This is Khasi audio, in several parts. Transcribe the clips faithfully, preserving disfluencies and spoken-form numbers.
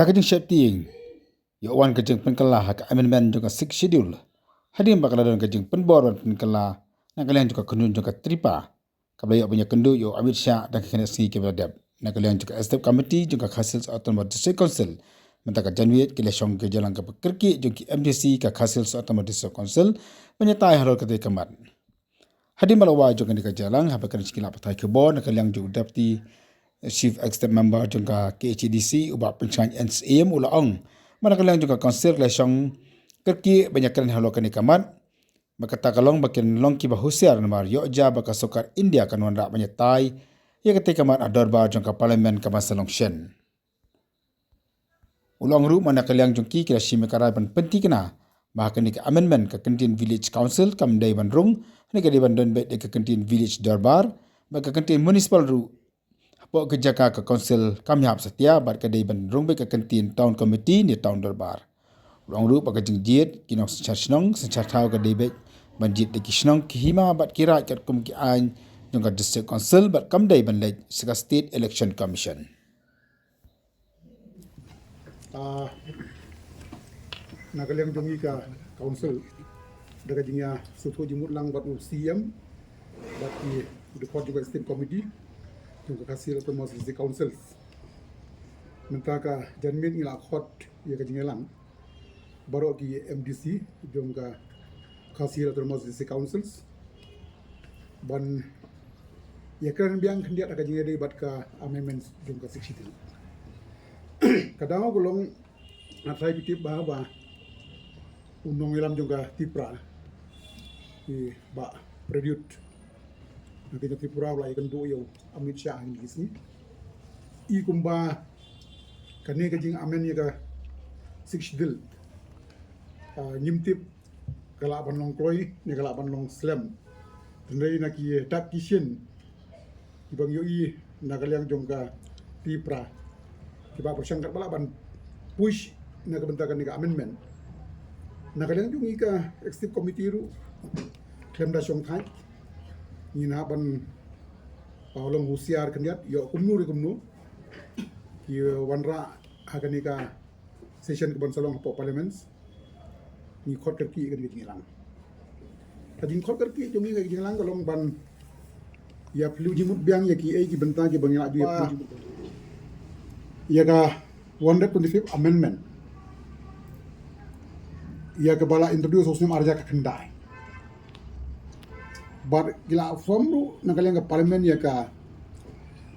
Ha ka jingsheptieng, ïoh wan ka jingpynkylla ha ka amendment jong ka Sixth Schedule, hadien ba ka la don ka jingpynbor ban pynkylla na ka liang jong ka kynhun jong ka TRIPA, kaba la ïoh ban ïakynduh ïa u Amit Shah da ka khyndai sngi kaba la dep. Na ka liang jong ka Executive Committee jong ka Khasi Hills Autonomous District Council, mynta ka janmiet ki la shong ka jingïalang kaba kyrkieh jong ki MDC ka Khasi Hills Autonomous District Council ban ïatai halor katei ka mat. Hadien ba la wai jong kane ka jingïalang, haba kren sha ki lad pathai khubor na ka liang jong u Deputy Chief Executive Member jong ka KHADC, u Bah Pynshngaiñ N Syiem, u la ong ba na ka liang jong ka Council ki la shong kyrkieh ban ïakren halor kane ka mat, ba kata ka long ba kin long kiba husiar namar ïoh jia ba ka sorkar India kan wanrah ban ïatai ïa katei ka mat ha dorbar jong ka Parliament kaba sa long shen. U la ong ruh ba na ka liang jong ki, ki la shim ïa ka rai ban pynthikna ba ha kane ka amendment ka kyntien Village Council kam dei ban rung, hynrei ka dei ban don beit da ka kyntien Village Dorbar, bad ka kyntien Municipal ruh hapoh ka jaka ka Council kam ïahap satia, bad ka dei ban rung beit ka kyntien Town Committee ne Town Dorbar. U la ong ruh ba ka jingjied ki nongsynshar shnong synshar thaw ka dei beit ban jied da ki shnong, ki hima bad ki raid katkum ki aiñ jong ka District Council bad kam dei ban leit sha ka State Election Commission. Ah, na ka liang jong ngi ka Council, da ka jingïasngewthuh jingmut lang bad u CEM bad ki dkhot jong ka Executive Committee jong ka Khasi Hills Autonomous District Council, mynta ka janmiet ngi la khot ïa ka jingïalang baroh ki MDC jong ka Khasi Hills Autonomous District Councils ban ïakren biang khyndiat ha ka jingïadei bad ka amendments jong ka Sixth Schedule. Ka daw ka long, nga tharai phi tip ba, ba u nongïalam jong ka TRIPRA, i Bah Prayut, na ka jong Tripura, u la ïakynduh ïa u Amit Shah ha kine ki sngi. I kumba kane ka jingam ïa ka Sixth Schedule, ah, ngim tip ka lah ban long kloi ne ka lah ban long slem. Hynrei na ki dak ki shin kiba ngi ïohi na ka liang jong ka TRIPRA, kiba pyrshang katba lah ban push na ka bynta kane ka amendment. Na ka liang jong ngi ka Executive Committee ruh, khlem da shongthait, ngin hap ban, ah, long husiar khyndiat, ïoh kumno re kumno ki wanrah ha kane ka session kaban sa long hapoh Parliament. Ngi khot kyrkieh ïa kane ka jingïalang. Ka jingkhot kyrkieh jong ngi ïa ka jingïalang ka long ban ïa phylliew jingmut biang ïa kiei ki bynta kiba ngi la ju ïa phylliew jingmut biang ïa ka one hundred twenty-fifth amendment, ïa kaba la introduce ha u snem ar hajar khyndai. Bad ki la form ruh na ka liang ka Parliament ïa ka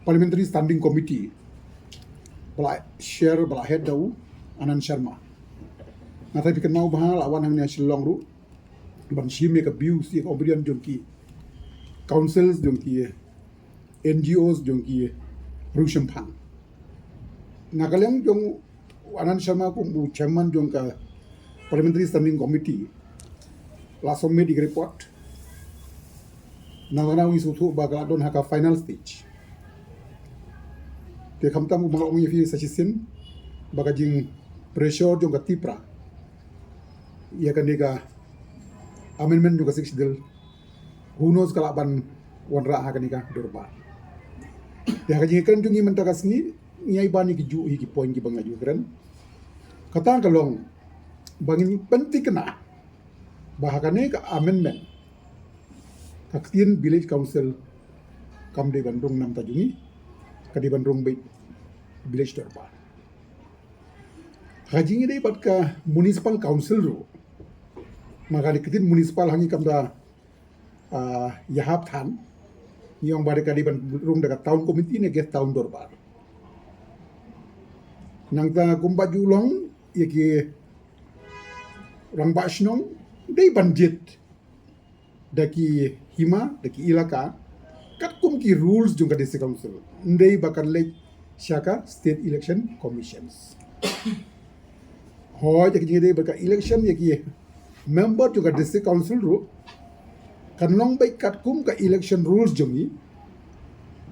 Parliamentary Standing Committee, ba la chair, ba la head da u Anand Sharma. Nga tharai phi kynmaw ba la wan hangne ha Shillong ruh ban shim ïa ka views, ïa ka opinion jong ki councils, jong ki NGOs, jong ki riew shemphang. Na ka liang jong u Anand Sharma kum u chairman jong ka Parliamentary Standing Committee, la submit ïa ka report. Nangta ngi sngewthuh ba ka la don ha ka final stage. Te khamtam kumba nga la ong ïa phi sa shisien, ba ka jing pressure jong ka TRIPRA ïa kane ka amendment jong ka Sixth Schedule, who knows ka lah ban wanrah ha kane ka dorbar. Te ha ka jingkren jong ngi mynta ka sngi, ngi ai ban ïa ki juh hi ki point kiba nga ju kren. Kata ka long ba ngin pynthikna ba ha kane ka amendment, ka ktien Village Council kam dei ban rung na bynta jong ngi, ka dei ban rung beit Village Dorbar. Ha ka jingïadei bad ka Municipal Council ruh, ma ka ktien municipal ha ngi kam da, ah, ïahap than, ngi ong ba dei ka dei ban rung da ka Town Committee ne ka Town Dorbar. Nangta kumba ju long, ïa ki rangbah shnong dei ban jied da ki hima, da ki ilaka, katkum ki rules jong ka District Council. Ym dei ba kan leit sha ka State Election Commissions. Hooid, ïa ka jingïadei bad ka election ïa ki member jong ka District Council ruh kan long beit katkum ka election rules jong ngi,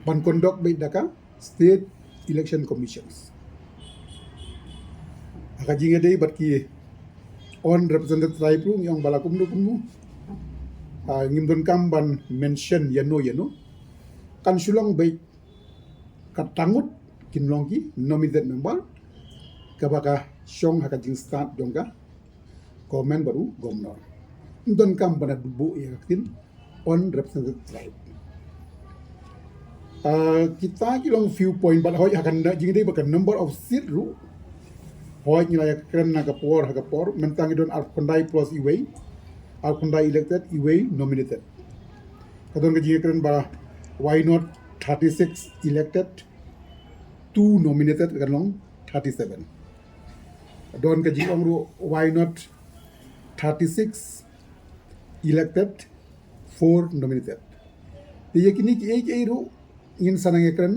ban conduct beit da ka State Election Commissions. Ha ka jingïadei bad ki unrepresented tribe ruh, ngi ong ba la kumno kumno, ah, ngim donkam ban mention ïano ïano. Kan shu long beit, ka tang ngut kin long ki nominated member, Kaba ka shong ha ka jingstad jong ka government bad u governor. Ym donkam ban da buh ïa ka ktien unrepresented tribe. Ah, kita ki long few point bad hoi ha ka na-, jingdei bad ka number of seat ruh. Hoi ngi la ïa kren na ka por ha ka por, mynta ngi don arphew khyndai plus iwei, arphew khyndai elected, iwei nominated. Ka don ka jingkren ba why not thirty-six elected, two nominated, kan long thirty-seven. Don ka jingong ruh, why not thirty-six elected, four nominated. Te ïa kine kiei kiei ruh ngin sa nang ïa kren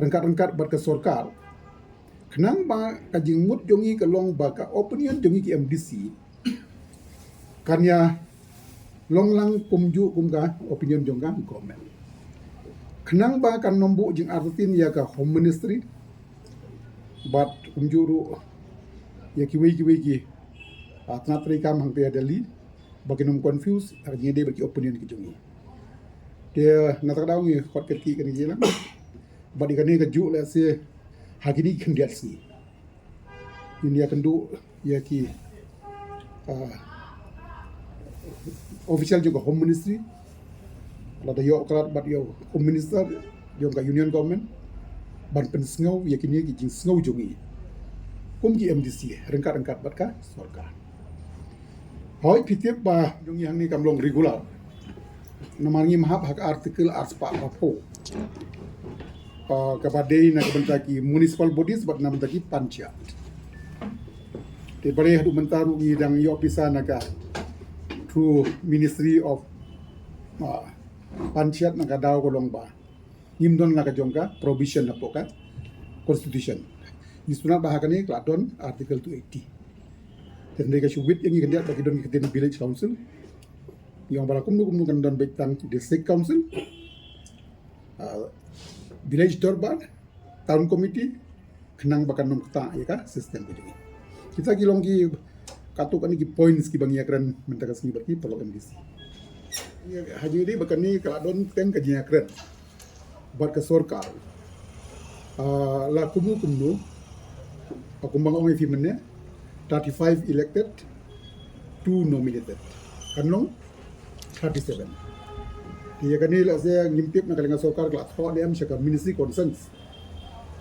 ryngkat ryngkat bad ka sorkar. Khnang ba ka jingmut jong ngi ka long ba ka opinion jong ngi ki M D C kan ïa long lang kumjuh kum ka opinion jong ka government. Khnang ba kan nym buh jingartatien ïa ka Home Ministry bad kumjuh ruh ïa kiwei kiwei ki, ah, tnat treikam hangta ha Delhi, ba kin nym confuse ha ka jingïadei bad ki opinion ki jong ngi. Te na kata ka daw ngi khot kyrkieh kane ka jingïalang. Bad ïa kane kajuh lehse ha kine ki khyndiat sngi ngin ïakynduh ïa ki, ah, official jong ka Home Ministry, lada ïoh khlad bad ïa u Home Minister jong ka Union Government, ban pynsngew ïa kine ki jingsngew jong ngi kum ki M D C ryngkat ryngkat bad ka sorkar. Hoi, phi tip ba jong ngi hangne kam long regular. Namar ngim hap ha ka article arspah arphew, ah, kaba dei na ka bynta ki municipal bodies bad na bynta ki panchayat. Te balei haduh mynta ruh ngi dang ïoh pisa na ka through Ministry of, ah, Panchayat, na ka daw ka long ba ngim don la ka jong ka provision hapoh ka constitution. Ngi sngewtynnat ba ha kane ka la don article two eighty. Te hynrei ka shu wit ïa ngi khyndiat ba ki don ki ktien village council. Ngi ong ba la kumno kumno kan don beit tang district council, ah, village dorbar, town committee, khnang ba kan nym ktah ïa ka system ka jong ngi. Kita ki long ki katto katne ki points kiba ngi ïakren mynta ka sngi bad ki paralok M D C. Ha jingïadei bad kane ka la don teng ka jingïakren bad ka sorkar. Ah, la kumno kumno, ah, kumba nga ong ïa phi mynne, thirty-five elected, two nominated, kan long thirty-seven. Te ïa kane lehse ngim tip na ka liang ka sorkar ka la thoh ne em sha ka ministry concerned.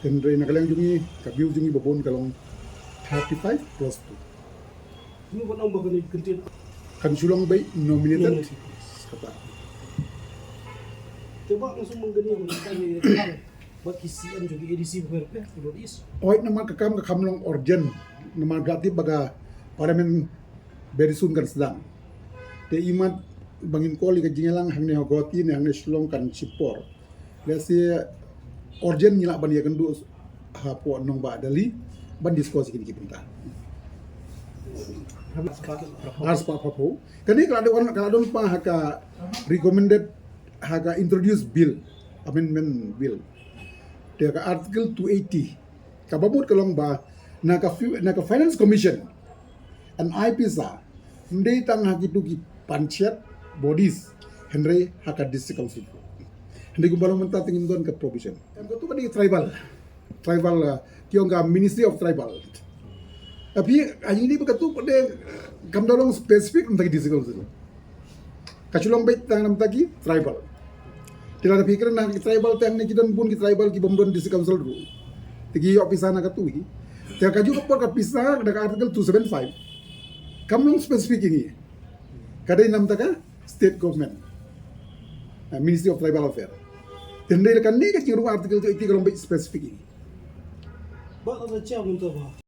Hynrei na ka liang jong ngi, ka view jong ngi ba bun ka long thirty-five plus two. Kumno ban ong ba kane ka ktien kan shu long beit nominated? Nominated. Kata. Te ba nga sngewbha ban ong ba kane ka ktien ba ki C M jong ki A D C ba ki North East. Hooid, namar ka kam ka kham long urgent. Namar nga tip ba ka parliament very soon kan sdang. Te imat ba ngin call ïa ka jingïalang hangne ha Guwahati ne hangne Shillong kan shipor. Lehse urgent ngi lah ban ïakynduh hapoh nongbah Delhi ban discuss ïa kine ki bynta. Arspah arphew. Kane ka la don, ka la don pat ha ka recommended, ha ka introduce bill, amendment bill. Te ka article two eighty, kaba mut ka long ba na ka fi-, na ka Finance Commission yn ai pisa ym dei tang ha kitu ki panchayat bodies, hynrei ha ka district council. Hynrei kumba long mynta te ngim don ka provision. Em, katu ka dei tribal. Tribal, uh, ki ong ka Ministry of Tribal. Tapi ha ïing ni ba katu pat de kam da long specific na bynta ki district council. Ka shu long beit tang na bynta ki tribal. Te lada phi kren na ki tribal, te hangne ki don bun ki tribal ki bym don district council ruh. Te ki ïoh pisa na katu hi. Te kajuh ka por ka pisa na ka article two seven five kam long specific ïa ngi. Ka dei na bynta ka state government, uh, Ministry of Tribal Affairs. Te hynrei kane ka jingruh article two eighty ka long beit specific ïa ngi. Ba ka cha mynta ba.